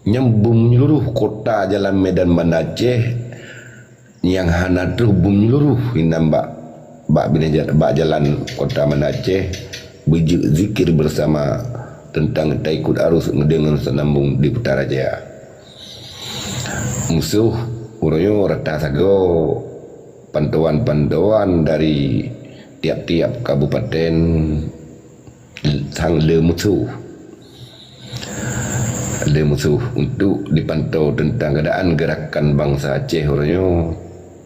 Nyang beumeunyeluruh kota jalan Medan Banda Aceh, nyang hana troh beumeunyeluruh inan bak bak binèh ja-, bak jalan kota Banda Aceh, beujeuet zikir bersama teuntang taikot arus ngon deungon seunambong di Kutaraja. Musoh uroe nyoe rata sagoe pantauan-pantauan dari tiap-tiap kabupaten sang le musoh. Le musoh untuk dipantau teuntang keuadaan geurakan bansa Aceh uroe nyoe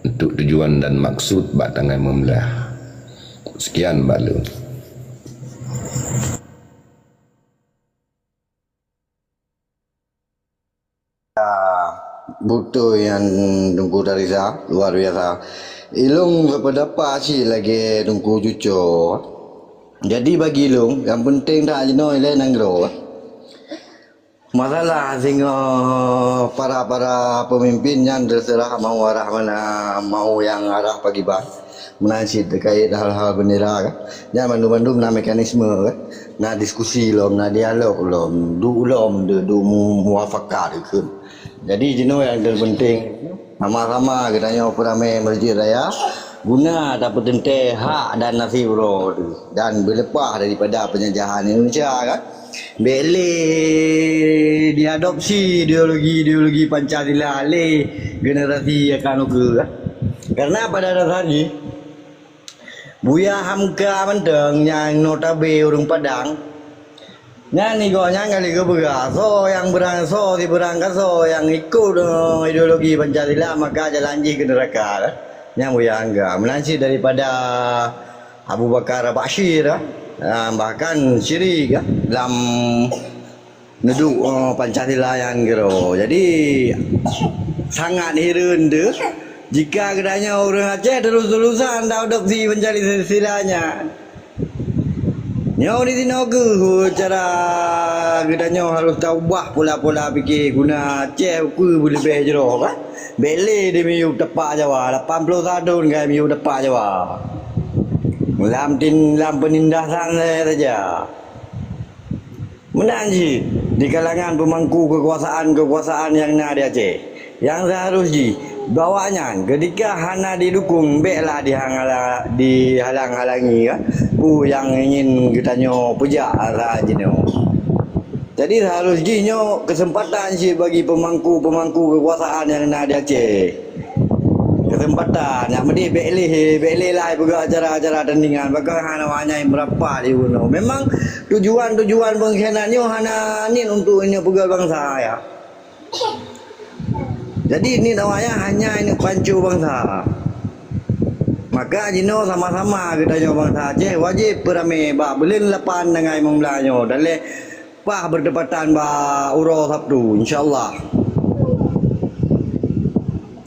untuk tujuan dan maksud bak tanggai meumeulah. Sekian bak lôn. Beutôi nyan Teungku Tariza, luar biasa. Ilôn sependapat cit lagèe Teungku Cuco. Jadi bagi ilôn, nyang penting that jinoe ilèe nanggroe. Masalah singoh para-para peumimpin nyan teuseurah mau arah mana, mau nyang arah pakriban. Meunan cit terkait hal-hal bendera kan. Nyan bandum-bandum na mekanisme kan. Na diskusi lom, na dialog lom, duek lom, duek, duek mu-, mufakat dikeue. Jadi jinoe nyang terpenting, sama-sama geutanyoe peuramè Masjid Raya guna tapeuteuntèe hak dan nasib uroe teuh dan beuleupah daripada penjajahan Indonesia kan. Bèk lé diadopsi ideologi-ideologi Pancasila lé generasi akan ukeue kan. Karena pada dasar jih, Buya Hamka mantong nyang notabe ureueng Padang, nyan igoe nyan ka lheueh geupeugah, soe nyang beurang, soe sibeurang ka soe nyang ikot, eh, ideologi Pancasila, maka jalan jih keu neuraka. Nyan Buya Hamka. Meunan cit daripada Abu Bakar Bashir, eh, bahkan syirik, eh, lam neuduek, eh, Pancasila nyang keudroe. Jadi, sangat hireuen teuh jika geutanyoe ureueng Aceh terus-terusan taadopsi Pancasila nyan. Nyoe disinoe keuh cara geutanyoe harôh taubah pola-pola pike guna Aceh ukeue beuleubeh jroh kan. Bèk lé dimiyueb tapak Jawa, lapan ploh satu thôn ka miyueb tapak Jawa. Lam tin-, lam peunindasan saja. Meunan jih di kalangan peumangku keukuasaan-keukuasaan nyang na di Aceh, nyang seuharôh jih bahwa nyan keutika hana didukong, bèklah dihangala-, dihalang-halangi, kan, peue nyang ingin geutanyoe peujak saat jinoe. Jadi, seuharôh jih nyoe keuseumpatan cit bagi peumangku-peumangku keukuasaan nyang na di Aceh. Keuseumpatan nyang meudeh bèk lé, bèk lé lai peugah acara-acara tandingan, bahkan hana wanyai meurapat di bunoe. Memang tujuan-tujuan pengkhianat nyoe hana niet untuk inyoe peugöt bansa, ya. Jadi, niet awaknyan hanya inyoe panco bansa. Maka jinoe sama-sama geutanyoe bansa Aceh wajéb peuramé bak buleuen lapan tanggai meumeulah nyoe. Dan lé Paih beutepatan bak uroe Sabtu, insya Allah.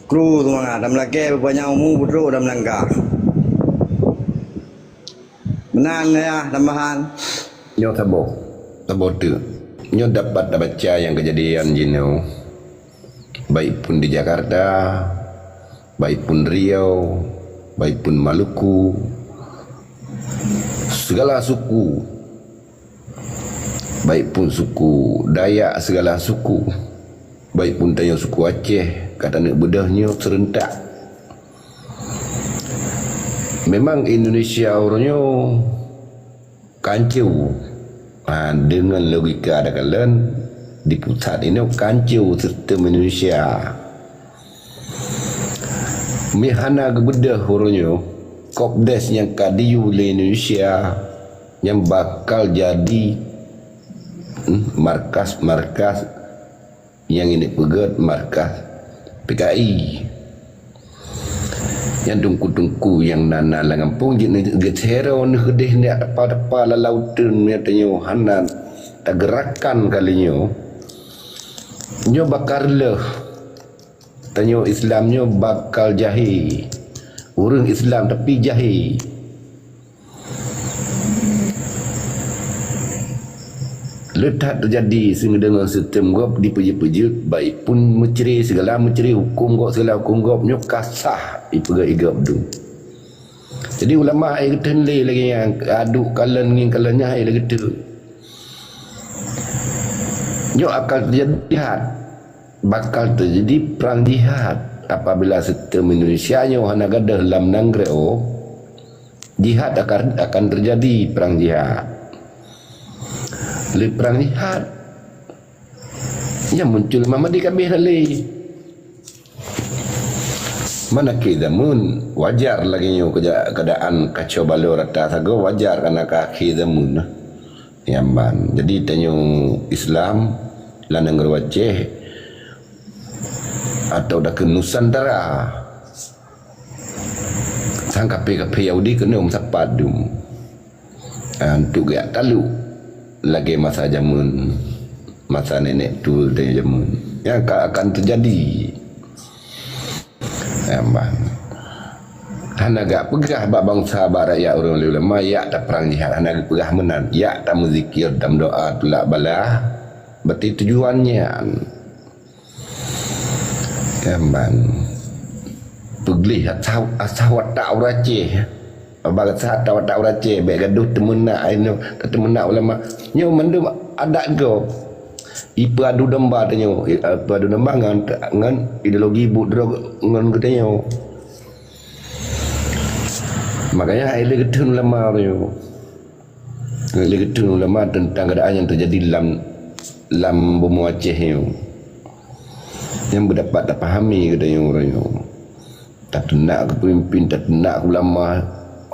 Kru seumangat, dan meulakèe beupanyang umu, beutrok dan meulangkah. Meunan, ya, tambahan. Nyoe saboh, saboh teuk. Nyoe dapat tabaca nyang keujadian jinoe. Baik pun di Jakarta, baik pun Riau, baik pun Maluku, segala suku, baik pun suku Dayak, segala suku, baik pun tanyoe suku Aceh, ka taneuk beudôh nyoe seureuntak. Memang Indonesia uroe nyoe kanco. Ha, deungon logika takalon, di pusat inoe kanco sistem Indonesia. Meuhana geubeudôh uroe nyoe, Kopdes nyang ka diyue lé Indonesia, nyang bakal jadi, hmm, markas-markas nyang ini peugét markas P K I. Nyang teungku-teungku nyang na-na lam gampông jeuet geuseurah neuh keudeh nyak teupeu-teupeu lam lauteuen, nyan tanyoe hana tagerakan kali nyoe. Nyoe bakal lheueh. Tanyoe Islam nyoe bakal jahé. Ureuëng Islam tapi jahé. Le that teujadi singoh deungon sistem gob dipeujeuet-peujeuet, baik pun meucre, segala meucre, huköm gob, segala huköm gob, nyoe ka sah ipeugah igob tu. Jadi ulama ai geuteun lé lagée nyan, aduk kalon ngieng kalon nyan ai lagée tu. Nyoe akan teujadi jihad. Bakal teujadi prang jihad apabila sistem Indonesia nyoe hana gadôh lam nanggroe. Jihad akan, akan terjadi perang jihad. Lé perang jihad, nyang muncul Imam Mahdi ka abéh lé. Man akhé zameun, wajar lagée nyoe keuja-, keuadaan kacau balau rata sagoe, wajar kareuna ka akhé zameun. Nyang ban. Jadi tanyoe Islam lam nanggroe Aceh atau dah keu Nusantara. Sang kafé-kafé Yahudi keuneuk meusapat dum. Ah, untuk geujak taluk lagée masa jameun, masa nenek tua tanyoe jameun. Nyang ka akan teujadi. Nyang ban. Hana geujak peugah bak bansa, bak rakyat ureuëng ulama, yak tapeurang jihad. Hana geupeugah meunan. Yak tameuzikir, tameudoá, tulak bala. Berarti tujuan nyan. Nyang ban. Peugleh asah, asah watak ureuëng Aceh. Bak asah watak ureuëng Aceh, bék gadoh teumeunak inoe, teumeunak ulama. Nyoe mandum adat gob. Ipeuadu domba tanyoe, ipeuadu domba ngon, ngon ideologi buet droe ngon geutanyoe. Makanya hai lé geutheun ulama tanyoe. Lé geutheun ulama teuntang keuadaan nyang teujadi lam, lam bumoe Aceh nyoe. Nyang beudapat tapahami geutanyoe uroe nyoe. Tateunak keu peumimpin, tateunak keu ulama,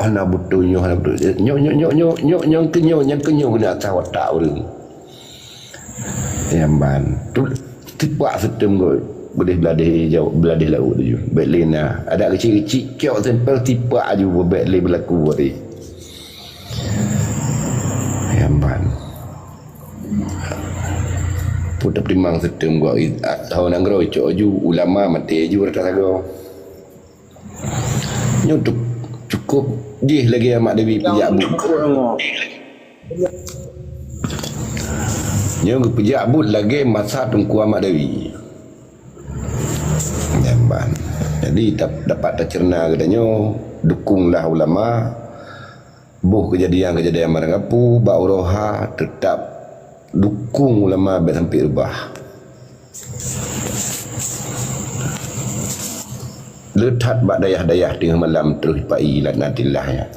hana beutôi nyoe, hana beutôi. Nyoe, nyoe, nyoe, nyoe, nyoe, nyang keu nyoe, nyang keu nyoe keuneuk asah watak ureuëng. Nyang ban. Tu, tipak sistem gob. Beudeh bladeh jaweueb, bladeh laôt laju. Bék lé na. Adak keuchik-keuchik kiok sampel tipak aju bék lé beulaku tadi. Nyang ban. Peue tapeutimang sistem gob, i-, a-, ho nanggroe cok aju, ulama maté aju rata sagoe. Nyoe tu cukôp jih lagée Ahmad Dewi peujak buet. Nyoe geupeujak buet lagée masa Teungku Ahmad Dewi. Nyang ban. Jadi, dap-, dapat taceureunoe geutanyoe, dukunglah ulama, boh keujadian-keujadian meurangkapeue bak uroe ha, teutap dukung ulama bék sampai reubah. Le that bak dayah-dayah teungoh malam troh jipai laknatillah nyan.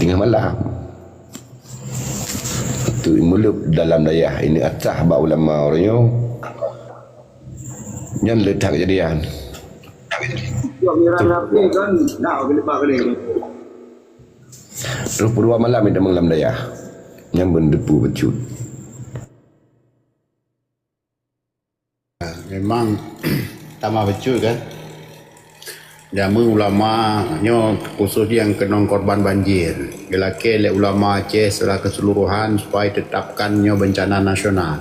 Teungoh malam. Tu meuleueb dalam dayah ini asah bak ulama uroe nyoe. Nyan le that keujadian. Troh peuet dua malam ita meulam dayah. Nyan beundepu bacut. Memang tamah bacut kan. Jameun ulama nyoe khusus nyang keunong korban banjir. Geulakée lé ulama Aceh secara keseluruhan supaya tetapkan nyoe bencana nasional.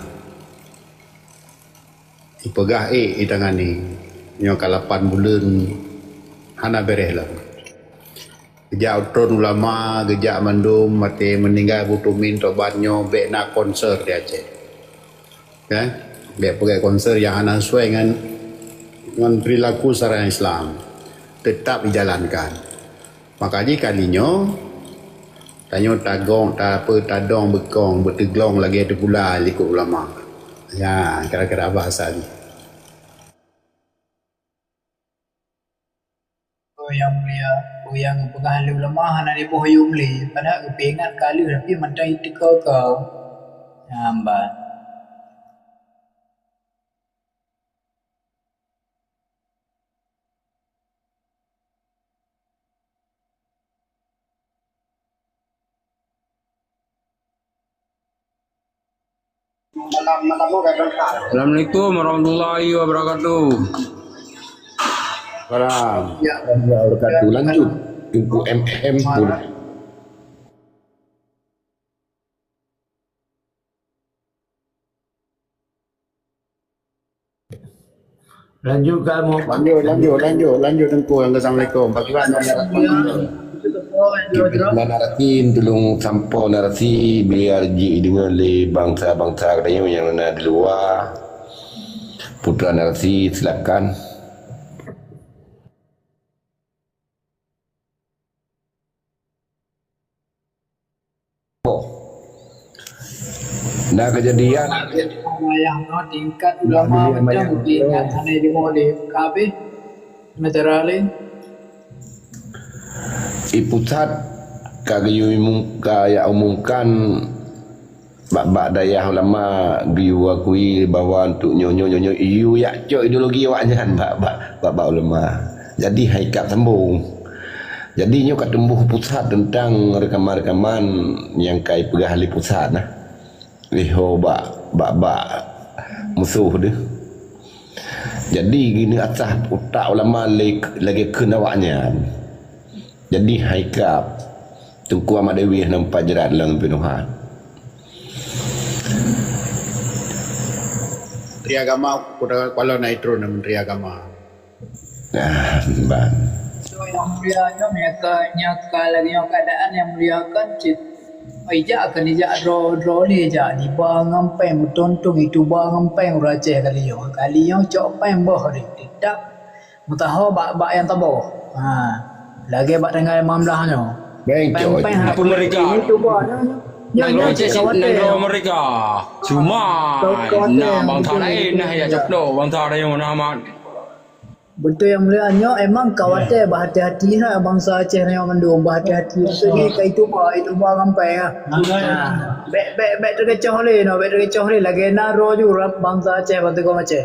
Ipeugah ék itangani. Nyoe ka lapan buleuen hana béréh lom. Geujak uton ulama, geujak mandum maté meuninggai butumin tobat nyoe bék na konser di Aceh. Kan? Bék peuget konser nyang hana sesuai ngon, ngon perilaku syariat Islam. Tetap dijalankan. Maka jih kali nyoe, tanyoe tagong, ta-, apa, tadong beukong, beuteuglong lagée teupula likot ulama. Ya, kira-kira bahasa jih. Oh, yang mulia, oh, yang geupeugah lé ulama hana lé boh yum lé, padahai geupeuingat ka lheueh, tapi mantong jiteuka keu. Nyan ban. Assalamualaikum warahmatullahi wabarakatuh. Salam. Ya. Warahmatullahi wabarakatuh. Lanjut. Teungku M M pun. Lanjut, Kak Muhammad. Lanjut, lanjut, lanjut, lanjut, Teungku. Assalamualaikum. Bagaimana? Bagaimana narasi? Tolong sampoe narasi biar jideungoe lé bansa-bansa geutanyoe nyang na di luwa. Putra narasi, silakan. Na keujadian. Ayah nyoe tingkat ulama macam tingkat hana ilmu lé. Ka habéh. Sementara lain. Di pusat ka geuyue umum-, ka jak umumkan bak-bak dayah ulama geuyue akui bahwa untuk nyoe, nyoe, nyoe, nyoe, iyue jak cok ideologi awaknyan bak, bak, bak, bak ulama. Jadi hai kap sambung. Jadi nyoe ka tumbuh pusat teuntang reukaman-reukaman nyang ka ipeugah lé pusat nah. Lheuh bak, bak, bak musoh deuh. Jadi geuneuk asah utak ulama lé, lagée kheun awaknyan. Jadi hai kap, Teungku Ahmad Dewi hana meupat jrat lam pinuhan. Menteri Agama, Kuala Naitron, Menteri Agama. Ah, ban. Yang mulia nyoe, nyaka, nyaka lagi nyoe keadaan yang mulia kan cit. Ijak kan ijak droe, droe lé ijak diba ngon péng, meutuntong itu ba ngon péng ureueng Aceh kali nyoe. Kali nyoe cok péng boh deh. Tetap Meusaho bak, bak nyang saboh. Ha. Lagée bak tanggai limong blaih nyoe. Bengkok. Peng-peng hana Apa mereka? Ini cuba nyoe. Nyoe, nyoe cek kawate. Nanggroe mereka. Cuma na bangsa lain nah ya cok do, bangsa lain nama. Betul yang mulia nyoe emang kawate bah hati-hati ha bangsa Aceh nyoe mandum bah hati-hati. Betul ni kai tuba, itu ba rampai ha. Ha. Bek, bek, bek terkecoh le no, bek terkecoh le lagée na roh ju rab bangsa Aceh bak teugom Aceh.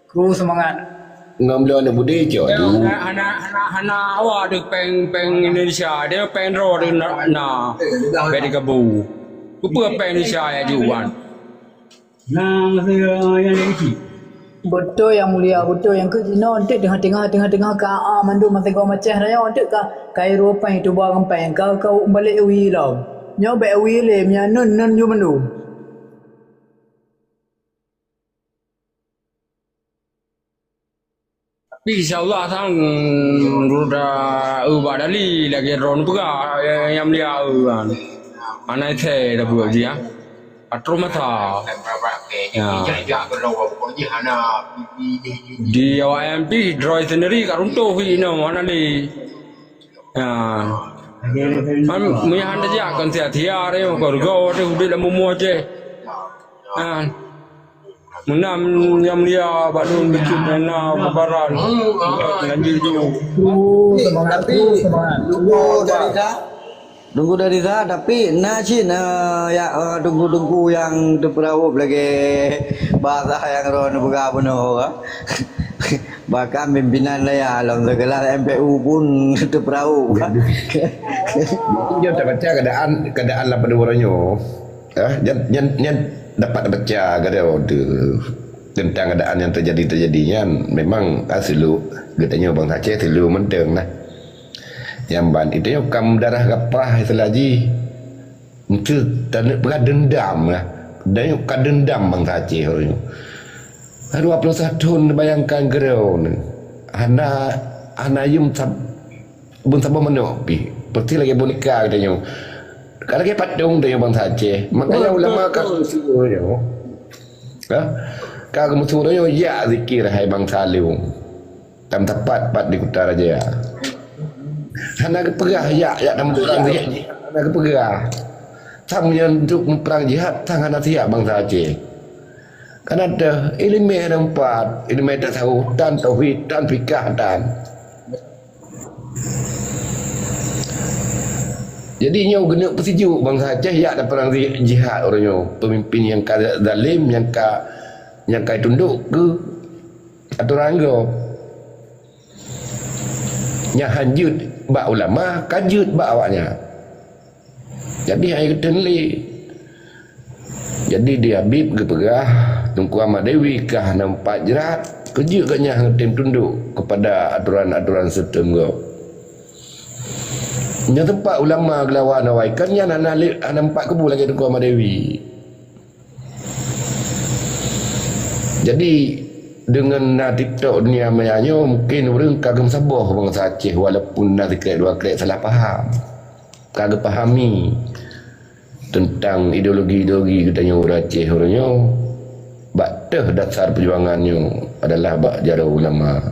Kru seumangat. Ngon bloe aneuk budé cok ju. Hana, hana, hana awak deuh péng, péng Indonesia, dia péng droe deuh na, na. Bèk dikabu. Peue péng Indonesia ya ju wan. Nah, masa yang ni. Beutôi yang mulia, beutôi yang keu jinoe enteuk teungoh-teungoh, teungoh-teungoh ka a mandum masa goe macah rayoe enteuk ka Kairo péng tuba ngon péng ka, ka balek wi lom. Nyoe bèk wi lé, mia nun, nun ju mandum. Tapi insya Allah sang ruda ubak Dali lagèe droeneuh peugah nyang mulia kan. Hana isé dah buet dia. Atroh mata. Ya. Di awak M P droe sendiri ka runtuh inoe hana lé. Ha. Man meunyo hana jak kon sia-sia re, kon gau re udép lam bumoe ceh. Ha. Meunan nyang mulia bak lôn bikin dana kubaran. Lanjut ju. Tapi, tunggu dari dah, tunggu dari dah, tapi na cit, eh, ya, eh, tunggu-tunggu nyang teupeuraup lagèe bahasa nyang droeneuh peugah bunoe, kan? Bahkan pimpinan dayah lom sigohlom M P U pun teupeuraup. Jadi, nyoe tabaca keadaan, keadaan lapan ureueng nyoe. Ah, nyan, nyan, nyan dapat baca keudroe teuntang keadaan nyang teujadi-teujadi nyan memang asli geutanyoe bansa Aceh seuleue mantong nah. Nyang ban itu nyoe kam darah gapah istilah jih. Enteuk taneuk peugah deundam lah. Dan nyoe ka deundam bansa Aceh nyoe. Dua puluh satu thon bayangkan keudroe nyoe. Hana, hana yum sab-, bun saboh manok pih. Pasti lagèe boneka geutanyoe. Ka lagèe patong tanyoe bansa Aceh. Makanya ulama ka geumeusuruh nyoe. Ha? Ka geumeusuroe nyoe jak zikir hai bansa lôn. Tam tapat pat di Kuta Raja. Hana geupeugah jak, jak tam perang jihad. Hana geupeugah. Tam nyan untuk perang jihad, tam hana siap bansa Aceh. Kan ada ileumèe hana empat, ileumèe tasawuf tan, tauhid tan, fikah tan. Jadi nyoe geuneuk peusijuek bansa Aceh jak tapeurang jihad uroe nyoe. Peumimpin nyang ka zalim, nyang ka, nyang ka tundok keu atoran gob. Nyang han jeuet bak ulama, ka jeuet bak awaknyan. Jadi hai geuteun lé. Jadi di Habib geupeugah, Teungku Ahmad Dewi kah nampak jrat, keujeuet geuh nyan hana tem tundok keupada atoran-atoran sistem gob. Nyan teumpat ulama geulawan awai kan nyan hana lé, hana nampak kubu lagèe Teungku Ahmad Dewi. Jadi deungon na TikTok dunia maya nyoe mungkin ureueng ka geumeusaboh bansa Aceh walaupun na sikrek dua krek salah paham. Ka geupahami teuntang ideologi-ideologi geutanyoe ureueng Aceh uroe nyoe, bak teuh dasar peujuangan nyoe adalah bak jaroe ulama.